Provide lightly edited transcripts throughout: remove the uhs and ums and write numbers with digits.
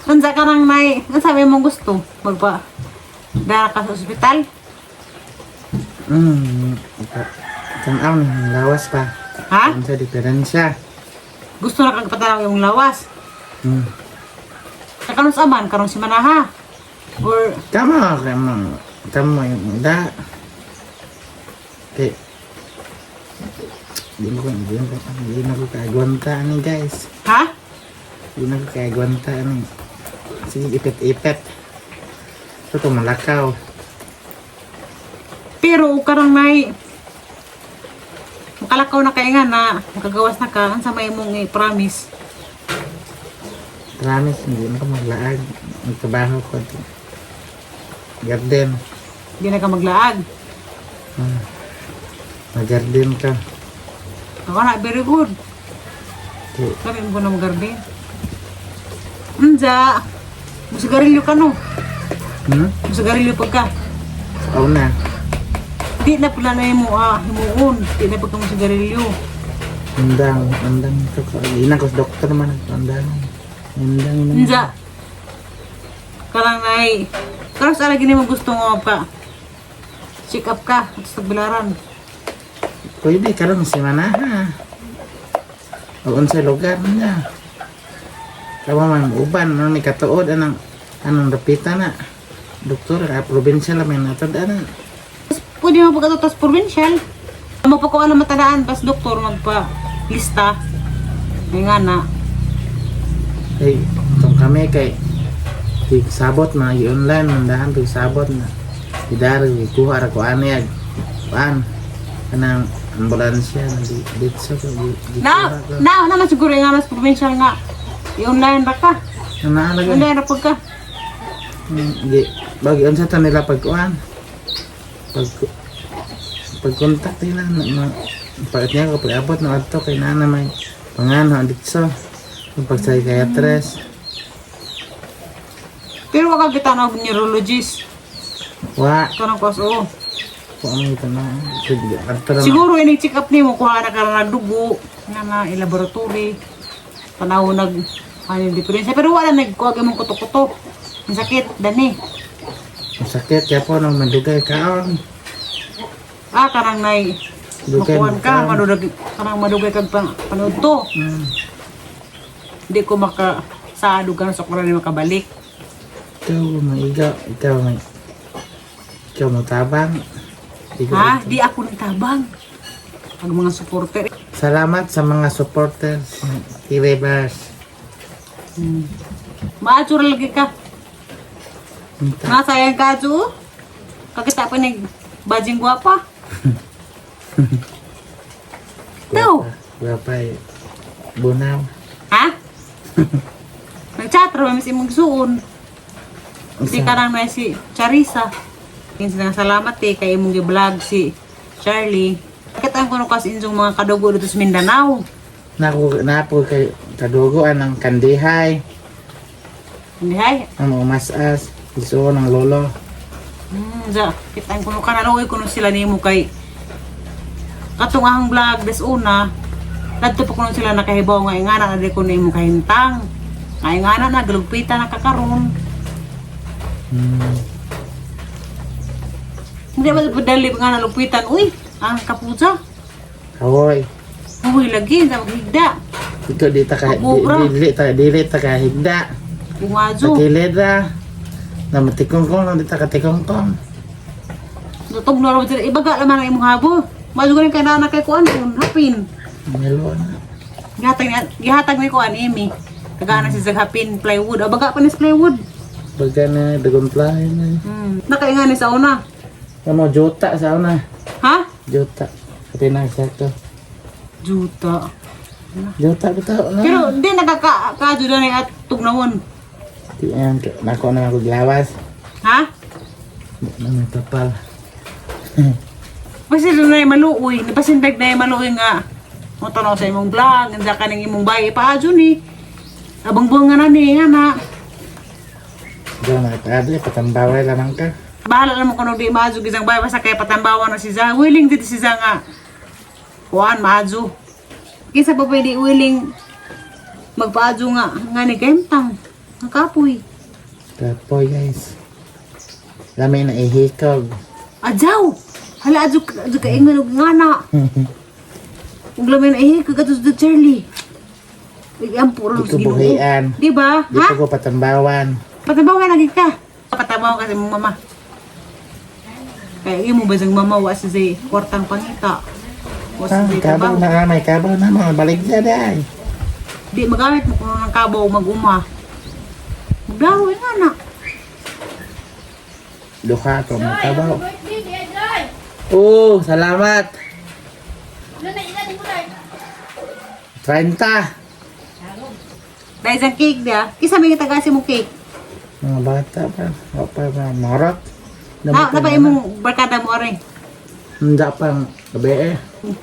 Unsa ka nang nay, unsa may mong gusto? Magpa dara ka sa ospital? Tanaw ni lawas pa. Ha? Unsa diferensya? Gusto na kag patanaw yung lawas. Sa karon sa aman, karon si Manaha. Or Kamo, kamo, kamo yung da. Kay di na ko kaagwanta ani, guys. Ha? Di na ko kaagwanta ani. Sige, ipit-ipit. Ito to malakaw. Pero og karang nay makalakaw na kay nga na makagawas na ka, unsa may imong i-promise? Promise, hindi na ko maglaag. Magtrabaho ko. Garden. Di na ka maglaag. Mag-garden ka. Ako na very good. Kay, Sabi mo ko na magarden. Unsa? Musigarilyo ka, no? Hmm? Musigarilyo pag ka. Oo na. Di na pula na imo himuon. Di na pagka musigarilyo. Undang, undang ito ko. Hindi na ko sa doktor man. Undang. Undang. Undang. Unsa? Karang nay. Karon sa lagi nimo gusto nga pa check up ka at sa tagbilaran? Pwede karon si Manaha. O unsay lugar niya. Kamo man uban no ni katuod anang anong rapita na. Doktor ka probinsya lang may natod ana. Pwede mo pagkatutas provincial. Magpakuha na matandaan, bas doktor magpa lista. May nga na. Kay tong kami kay di sabot na i-online mandahan pag sabot na. Idar kuha ra ko ani ag kuan kanang ambulansya na di ditso ko di Na, na, naman siguro nga mas provincial nga. I-online ra ka. Na lagi. Online ra pag ka. Di bagi unsa ta nila pagkuan. Pag pag-contact nila na, na pag niya ko pag-abot na adto kay nana may panganho ditso. Kung pag psychiatrist. Pero wag ka kita na neurologist. Wa Kanang kwas oo. ko ang ito na. Sige, adto ra. Siguro ini check up nimo, kuha na ka na dugo nga na i-laboratory. Tanaw nag ano yung diferensya pero wala nagkuha imong kuto-kuto. Ang sakit dani. Ang sakit kaya po nang madugay kaon. Ah, karang nay Dugay makuhan ka, kaon. madugay karang madugay kag panood to. Hindi ko maka sa dugan sa kung makabalik. Ikaw maiga, ikaw may ikaw mo tabang. Ikaw, Ha? Di ako nagtabang. Ang mga supporter. Salamat sa mga supporters ng T-Rebers. Maatsura lagi ka. Unta. Nga sayang ka, Ju. Kakita pa ni bajing gwapa. Daw. Gwapa eh. Bunaw. Ha? Nag-chat ra mis imong suon. Di ka nang may si Charissa. Yung salamat eh kay imong gi-vlog si Charlie. Bakit ang kuno kas inyong mga kadugo dito sa Mindanao? Naku, napo kay kadugo ang kandihay, Hindi hay. ang mga masas, gusto ng lolo. Ja, kita ang kuno kanaloy kuno sila nimo kay katong ahang vlog des una. Kadto pa kuno sila nakahibaw nga ingana na di kuno imo kahintang. Nga ingana na galugpitan na kakaron. Hindi ba padali nga na lugpitan? Uy, ang kapusa. Hawoy. Uy, lagi sa maghigda. Ikaw di ta ka di, Pagobra. dili ta dili ta ka higda. Sa Bumajo. kilid ra. Na matikongkong na di ta ka tikongkong. Tutog na raw sila. Ibaga naman ang imong habo. Majo ganin kay nana kay kuan kun hapin. Melo na. Gihatag ni kuan imi. Kagana si Zaghapin plywood. Abaga pa ni sa plywood. Baga na dagunplahin na. Nakainga ni sa una. Ano jota sa una. Ha? Jota. Pati na sakto. Juta. Jota bitaw na. Pero di nakaka na ni at tugnawon. Di yan nako na ako glawas. Ha? Di na may tapal. Basta doon na maluoy. Napasindag na maluoy nga. Mo tanaw sa imong vlog, ang ka ning imong bayi paadyo ni. Abang buwang nga na ni nga na. Diyan na kaadli patambaway lamang ka. Bahala naman kung di maadyo gisang bayi basta kay patambawan na si Za. Willing dito si Za nga. Kuan maadyo. Kinsa pa pwede willing magpaadyo nga nga ni kentang. Ang kapoy. Kapoy, guys. Lami na ihikog. Adyaw! Hala, adyo, adyo ka ingon og ngana. Ug lamay na eh, kagato sa Charlie. Ang puro Di ko buhian. Di ba? Di Ha? ko patambawan. Patabaw ka lagi ka. Patabaw ka sa imong mama. Kaya imo ba sang mama wa sa say kwartang pangita. Wa sa Ah, say kabaw trabaho. na may kabaw na mga baligya day. Di magamit mo kuno ng kabaw mag-uma. Maglaro nga na. Duha ko mga kabaw. Birthday, Kuya Joy! Oh, salamat. Ano na ilan mo na? 30. Dahil sa cake dia, kisa may taga si mong cake. Mga bata pa. Wa pa mga morot. Na, na ba imong barkada mo are? Hindi pa ang gabi eh.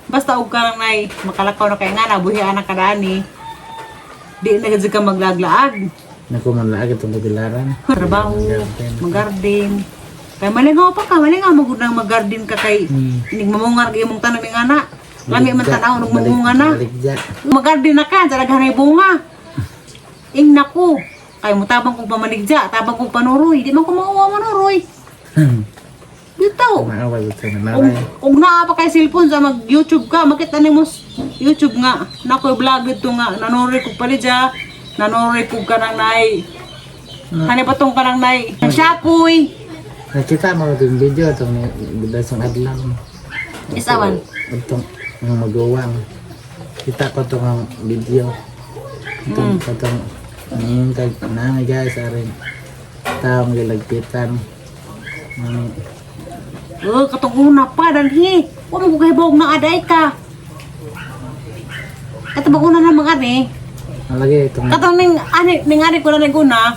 Basta og ka lang nay makalakaw na kay nga na buhi anak ka dani. Di na gid ka maglaglaag. Naku, manlaag itong kabilaran. Trabaho, mag-garden. Kay malingaw pa ka, malingaw magud nang mag-garden ka kay inig mamungar kay imong tanom nga na. Lami man tan-aw nung mamunga na. Baligya. Mag-garden na ka, daghan ay bunga. Ing nako, kay mo tabang kong pamaligja, tabang kong panuroy, di man ko mauwa manuroy. Dito. Maawa ito na Ug naray. ug naa pa kay cellphone sa mag YouTube ka, makita nimo YouTube nga nako vlog dito nga nanuroy kog palidya, nanuroy kog kanang nay. Hani patong kanang nay. Siyakoy. Nakita mo itong video itong dasang adlaw. Isawan. Itong ang maguwang. Kita ko itong ang video. Itong itong ngayon kag na guys aring taong gilagpitan. Ano, Oh, katong una pa danhi. Wa mo ko kahibog na aday ka. Katong una na mga ani. Nalagay itong Katong ning ani ning ani ko na ning una.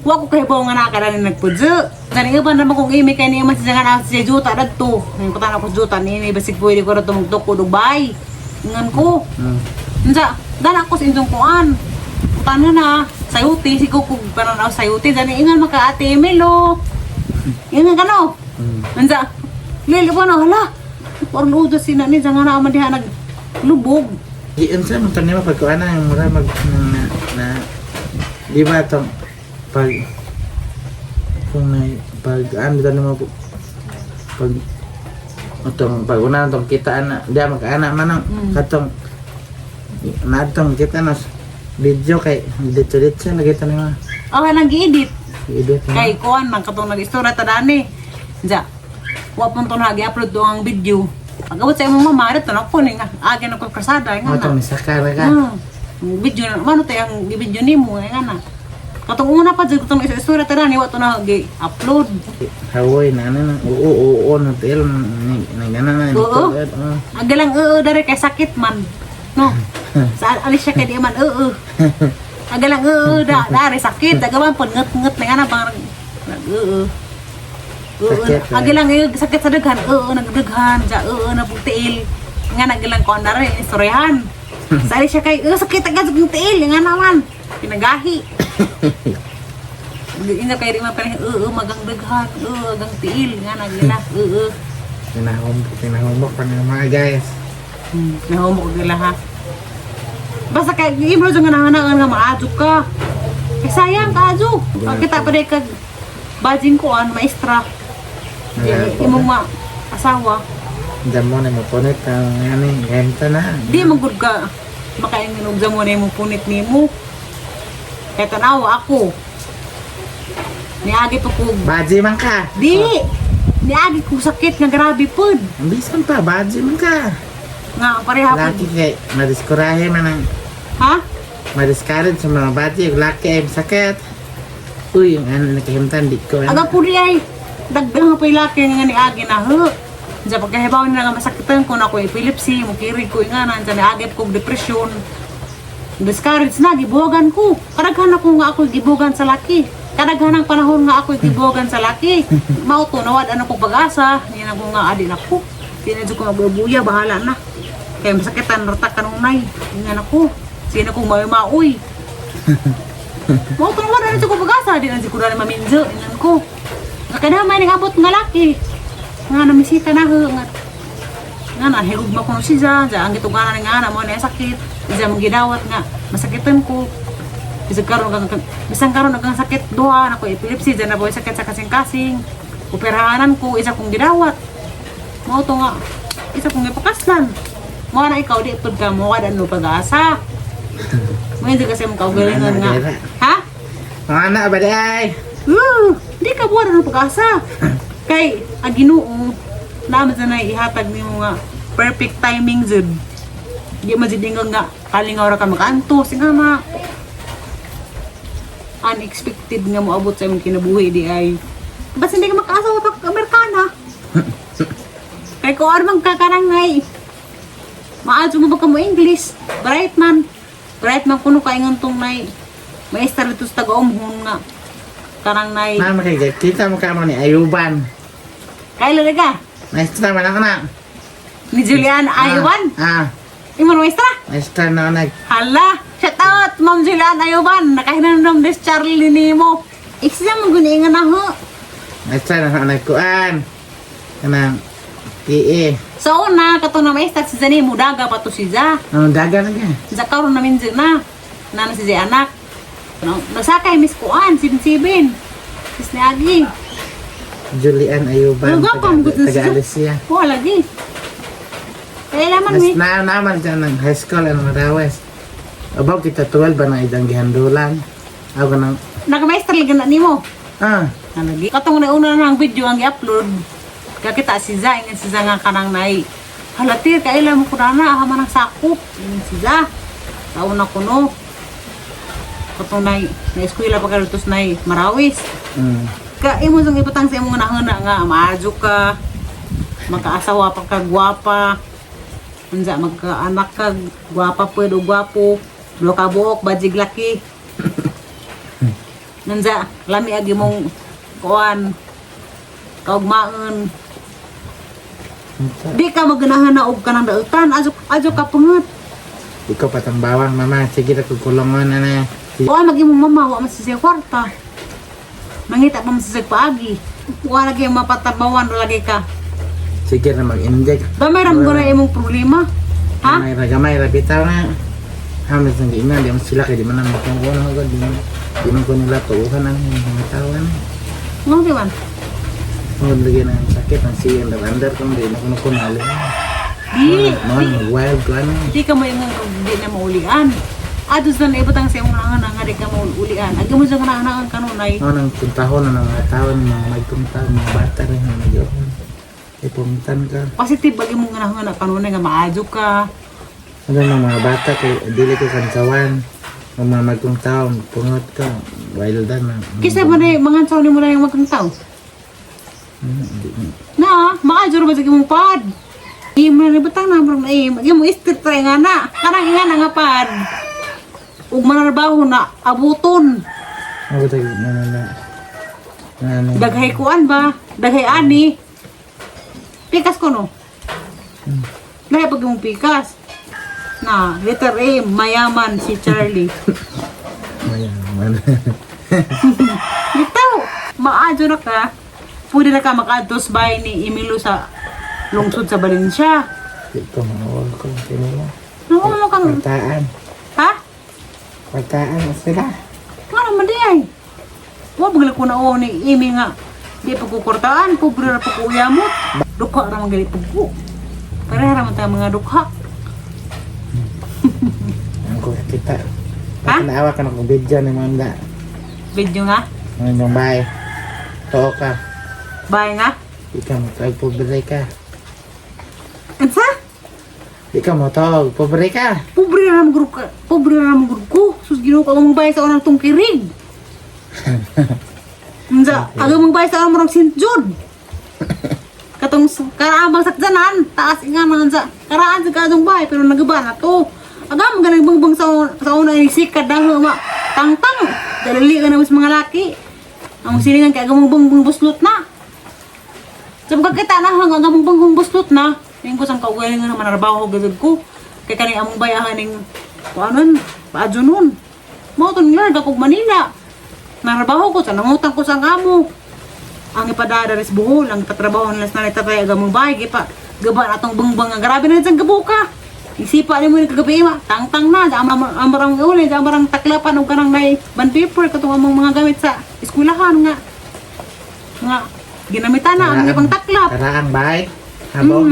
Wa ko kahibaw nga naa ka na nagpudyo. Gani iban naman kung imi kay niya man siya nga naa siya juta dadto. Ning kutan ako juta ni basig pwede ko ra tumugtok ko Dubai. Ingan ko. Unsa, dana ako sa inyong kuan. Utana na, sayuti, si kukug pananaw sayuti. Dani ingan maka ate Melo. Ingan ka no. Unsa, lili po no, hala. Parang udo sina ni, nga na man diha naglubog. Di unsa man to nimo pag kuan na yung mura mag na, na di ba itong pag kung na pag ano dito nimo pag itong pag una itong kita na di mag-ana man ang katong natong kita na video kay dito dito lagi to nimo. Oh, nang gi-edit. I-edit na. Kay kuan man katong nag-istorya ta dani. Unsa, wa pong to na gi-upload do ang video. Pag-abot sa imong mama, dito na ko ning agi na ko krasada nga Mo na. itong nisaka ra ka. Ang video na, mano tayo ang video nimo nga na. Katong una pa jud katong isa istorya ta ni wa to na gi-upload. Hawoy na ano na oo oo oo na til na gana na Oo. dito. Oo. Ang galang oo dere kay sakit man. No. Sa alis siya kay di man oo. Ang galang oo da dare sakit dagaman pud nget-nget na nga na parang nag oo. Oo. Sakit, eh. Ang galang eh, sakit sa daghan oo nagdaghan ja oo na pug tiil. Nga nagalang ko na rin istoryahan. Sa alis siya kay oo sakit agad sa tiil nga naman. Pinagahi. Ina kay di man parang oo magang daghan oo agang tiil nga nagila oo. Tinahumok pa ng mga guys. Nahumok nila ha. Basta kay imo jud nga nanganaan nga maadyo ka. Kay sayang ka adyo. Pag kita pa day kag bajing ko an maestra. Imong ma asawa. Damo na mo punit ang ano, genta na. Di man gud ka makaingon og jamo na imong punit nimo. Kay tanawa ako. Niagi pa ko. Baji man ka. Di! Niagi ko sakit nga grabe pud. Ang bisan pa, baji man ka. Nga pareha pud. Laki kay, madiskurahe man ang, Ha? madiscourage sa mga baji, yung laki ay sakit. Uy, yung ano, nakahimtan, di ko. Aga Ano. po di ay dagdag nga pa laki nga ni Agi na ho. Diyan pagkahibaw nila nga masakitan ko na ako epilepsy, mukirig ko nga na, diyan naagip ko depression. Discourage na, gibuhagan ko. Kadaghan ako nga ako gibuhagan sa laki. Kadaghan ang panahon nga ako gibuhagan sa laki. Mao to, nawad ano ko pag-asa. Yan ako nga adi na ko. Di na dyan ko magbubuya, bahala na. Kaya masakitan, ratak kanunay. Yan ako. Sino kong maoy. Mao to, nawad ano ko pag-asa. Di na dyan ko na maminjo. Yan ko. Kada may nangabot nga laki. Nga namisita na ho. Nga nga na hirug ma kuno siya, ja ang gituganan nga na mo na sakit. Diya mong gidawat nga masakitan ko. Bisag karon kang bisan karon ang sakit duha na ko epilepsy dyan na boy sakit sa kasing-kasing. Operahanan ko isa kong gidawat. Mao to nga isa kong gipakaslan. Mao na ikaw di pud ka mo kada no pag-asa. Mo hindi kasi mo kaugalingon nga. Ha? Mga anak ba di ay? Woo! Di ka buwan ng pag-asa. Kay, ang Ginoo, naman sa ihatag nimo nga perfect timing jud. Di man jud ingon nga kalingaw ra ka makaantos nga ma unexpected nga moabot sa imong kinabuhi di ay. Basta hindi ka makaasa pag Amerikana. Kay kung ano man kakarang ngay, maadyo mo ba ka mo English? Bright man. Bright man kuno kaingon tong nay. Maestra dito sa taga-umhon nga. Karang nay. Mama kay kita mo ka mo ni Ayuban. Kailan na ka? Maestra man ako na. Ni Julian Ayuban. Ah, Imo maestra? maestra na ako nag. Hala! Shout out, Ma'am Julian Ayuban. Nakahinanong des Charlie nimo. Iksa mo guni nga na ho. Maestra na ako nagkuan. Kanang PE. Sa una, kato na maestra si Zani, mudaga pa to si Za. Ang daga na ka. Za karon namin na. Nana si Zay anak. Ano, nasakay miss kuan, 77. Sis ni Agi. Julian Ayuban. Ano, gwapo, ang gusto Taga siya. Alicia. Kuha lagi. Kaya laman Mas mi. na naman dyan ng high school ang Marawes. Abaw kita 12 ba na idang gihandulan. Ako nang Nakamaestra lagi na nimo. ah Nalagi. Katong nauna na ang video ang i-upload. Kakita si Za, ingan si Za nga kanang nai. Halatir, kaila mo ko na na, aha man ang sakop. Ingan si Za. Taon na kuno. Katong nai, na-eskwela pa karutos nai, Marawis. Ka, imo sang ipatang sa imong nahuna nga, maadyo ka, makaasawa pa ka, gwapa. Unsa, magkaanak ka, gwapa pwede o gwapo. Duha ka buok, bajig laki. Nanza, lami agi mong kuan, kaugmaon. Di ka maganahan na og kanang dautan, ajo ajo ka pangat. Ikaw patambawang mama, sige na kukulungan na na. Wa mag imong mama, wa man siya kwarta. Mangita pa man siya paagi. Wa lagi mapatabawan lagi ka. Sige na mag-inject. Gamay ra mo na imong problema. Ha? Gamay ra, gamay ra bitaw na. Hamis nang giingan, di man sila kay di man na makungkuhan ako, di man ko nila tuuhan ang mga tao na. Ngong di man? Tungod lagi na ang sakit, ang siyang andar kung di na kuno kunali. Di, Mga mag-wild ko ano. di ka mo imong di na maulian. Adto sa naibutang sa imong nangan nga di ka maulian. Agi mo sa kanang kanunay. Ano nang kuntahon na ng mga tao, ng mga magkuntaw, mga bata rin, mga mag-iuhan. Ipuntan ka. Positive agi mong nga kanunay nga maadyo ka. Ano ng mga bata kay dili ko kansawan. Ang mga magkuntaw, pungot ka, wild na. Kisa mo na mga tao ni mo na yung magkantaw. Na, maadyo ra ba sa imong pad? Imo na nibutang na murag na imo. Imo istit ra nga na. Kanang nga na nga pad. Ug manarbaho na abuton. Ako tayo na na na. Na na. Daghay kuan ba? Daghay ani. Pikas ko no. Lahi pag imong pikas. Na, letter A, mayaman si Charlie. Mayaman. Bitaw, maadyo na ka. Pwede na ka makaadtos bay ni Emilio sa lungsod sa Valencia. Di ko maawag ko. Sino Ano mo kang, Kwartaan. ha? Kwartaan sila. Nga naman di ay. Wa bagla ko na o ni Amy nga. Di pagkukurtaan, pobre ra pagkuyamot. Dukha ra man gali pagku. Pareha ra man ta mga dukha. Ang ko kita. Ha? Naawa ka na kung video ni Manda. Video nga. Ano yung bay? Too ka. Bye nga. Di ka mo tawag, pobre ka. Ansa? Di ka mo tawag, pobre ka. Pobre ra man gud ka. Pobre ra man gud ko. Sus Ginoo ka mong bayad sa unang tong kirig. Unsa, aga mong bayad sa unang murag St. Jude. Katong karaan bang sakjanan, taas nga man sa karaan sa kadong bahay pero nagaba na to. Aga man ganang bangbang sa una ni sikad na ma tangtang. Dalili ka na mas mga laki. Ang silingan kay aga mong bangbang buslot na. Sa pagkakita na hanggang aga mong bangbang buslot na. Ning ko sang kaugalingon nga manarbaho gud ko. Kay kaning among bayahan ning kuanon, paadyo nun. Mao to nila kog Manila. Narbaho ko sa nangutang ko sa amo. Ang ipadada ris Bohol, ang ipatrabaho nila sa nanay tatay aga mong bahay, gipa gaba na atong bangbang nga grabe na dyan gabuka. Isipa nimo ni kagabi ma, tangtang na, di amarang uli, di amarang taklapan og kanang nay bond paper katong among mga gamit sa eskwelahan nga nga ginamitan na ang ibang taklap. Karaang bay. Habog.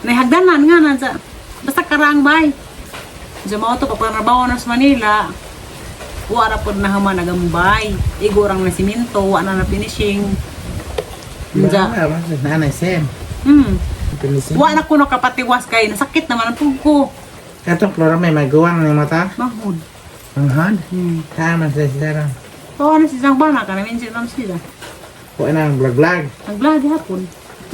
Nahagdanan nga na sa basta karaang bay. Diyan mo to pagpanarbaho na sa Manila. Wa ra pod na haman nagambay. Igurang na simento, wa na na finishing. Diyan. Ba, nanay sem. Pinisin. Wa na ko nakapatiwas kay nasakit naman ang pugko. Katong ploro may maguwang ni mata. Mahod. Ang hod. Tama sa sila. Tawa na si Sang Bana kana minsan lang sila. Wa na ang vlog-vlog. Nagblog hapon.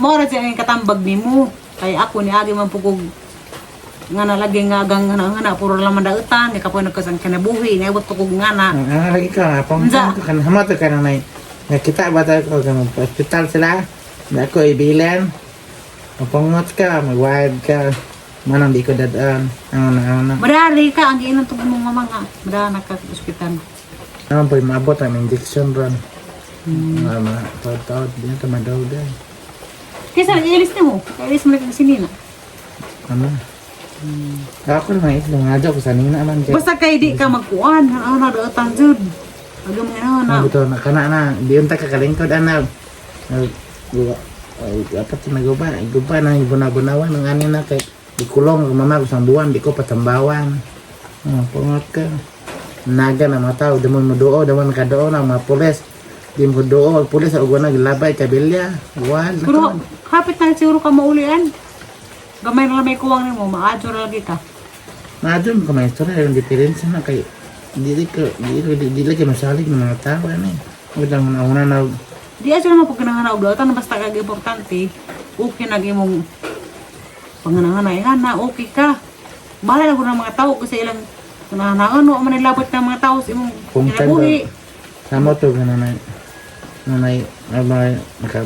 Mora siya ang katambag nimo. Kay ako ni agi man pugog nga nalagi nga agang nga nga na puro laman dautan kay kapoy nagkasang kinabuhi niabot pugog nga na. Ang ang lagi ka nga pong Unsa? ko kan hamot ka nang nay. Nakita ba tayo ko kang hospital sila? Na ako ibilan. Mapungot ka, magwayad ka. Manang di ko dadaan. Ang na ang na. Madali ka ang giinom tong imong mama nga. Madali na ka sa ospital. Naman po maabot ang injection ron. Mga mga taod-taod, di na ito madawgan. Kaysa nag-ilis nimo. Kailis mo na kag sinina. Ano? Ako naman ito, nga daw ko sa nina man. Kay, Basta kay di ka magkuan, ano na dautan jud. Agam nga na. na. Buto na kana na, di unta kakalingkod ana. Dapat sa naguba, guba na bunabunawan ang ani na kay dikulong ang mama ko sa buwan, di ko patambawan. Oh, pungot ka. Naga na mga tao, damon mo duo, damon ka duo na mga pulis. Di mo duo, ang pulis sa ugwan na gilabay kabilya. Wal. Pero hapit na siguro ka maulian. Gamay na lang may kuwang nimo, maadyo ra lagi ka. Maadun ko may istorya yung diferensya na kay dili ko dili dili, dili kay masalig ng mga tao ano eh. Huwag lang una na Di adyo naman pag ganahan og dautan basta kag importante okay na imong pangananganay nga na okay ka. Bahala na gud ang mga tao kasi ilang pananganaan wa man nilabot ng mga tao sa imong Kung kinabuhi. samo to nga nanay nanay mga naka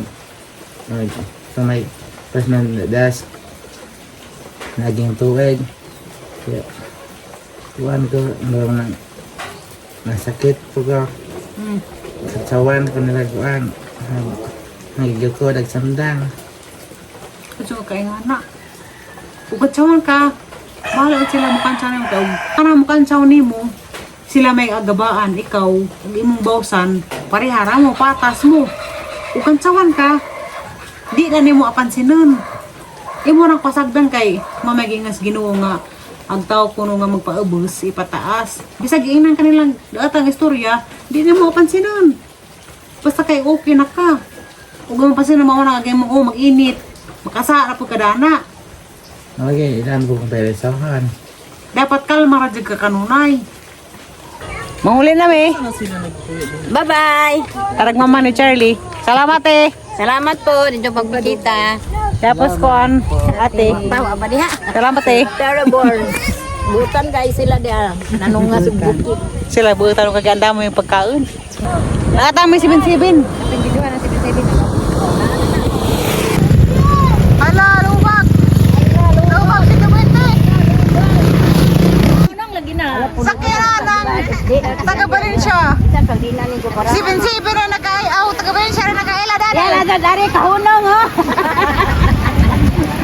nanay nanay pas na das naging tuig kaya kuan ko ano na nasakit po ko katsawan ko nila kuan nagigil ko nagsamdang. Kadyo ka nga na. Ug katsawan ka, bahala na sila mukantsaw nimo kay kana mukantsaw nimo sila may agabaan ikaw ug imong bawsan parehara mo patas mo. Ug kantsawan ka, di na nimo apansinon. Imo nang pasagdan kay mamagingas Ginoo nga ang tao kuno nga magpaubos ipataas. Bisag giingnan kanilang daatang istorya, di nimo apansinon. Basta kay okay na ka. Ug ang pansin na mao na kay mo oh, mag-init. Makasa ra pud kadana. Okay, ilan ko kung peresahan. Dapat kalma ra jud ka kanunay. Mahuli na me. Bye-bye. Tarag mama ni Charlie. Salamat eh. Salamat po dito pagpakita. Tapos kuan ate. Tawa ba diha? Salamat eh. Terrible. Butan guys sila diha. Nanunga sa bukid. Sila buta nung kaganda mo yung pagkaon. Nakata may 77. Hala, lubak! Lubak si Kabente! Unang lagi na. Sakyanan! Taga Valencia! 77 na nakaay-aw! Taga Valencia na nakaila dali! Yan ada dari kahunong oh.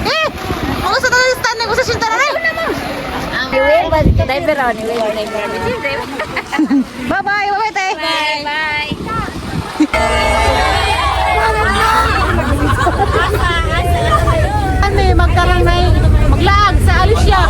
Eh! Mga sa tayo standing ko sa sinta na rin! Driver oh, driver. Bye-bye! Bye-bye, te! Bye bye. Ano eh, magkarang na maglaag sa Alicia.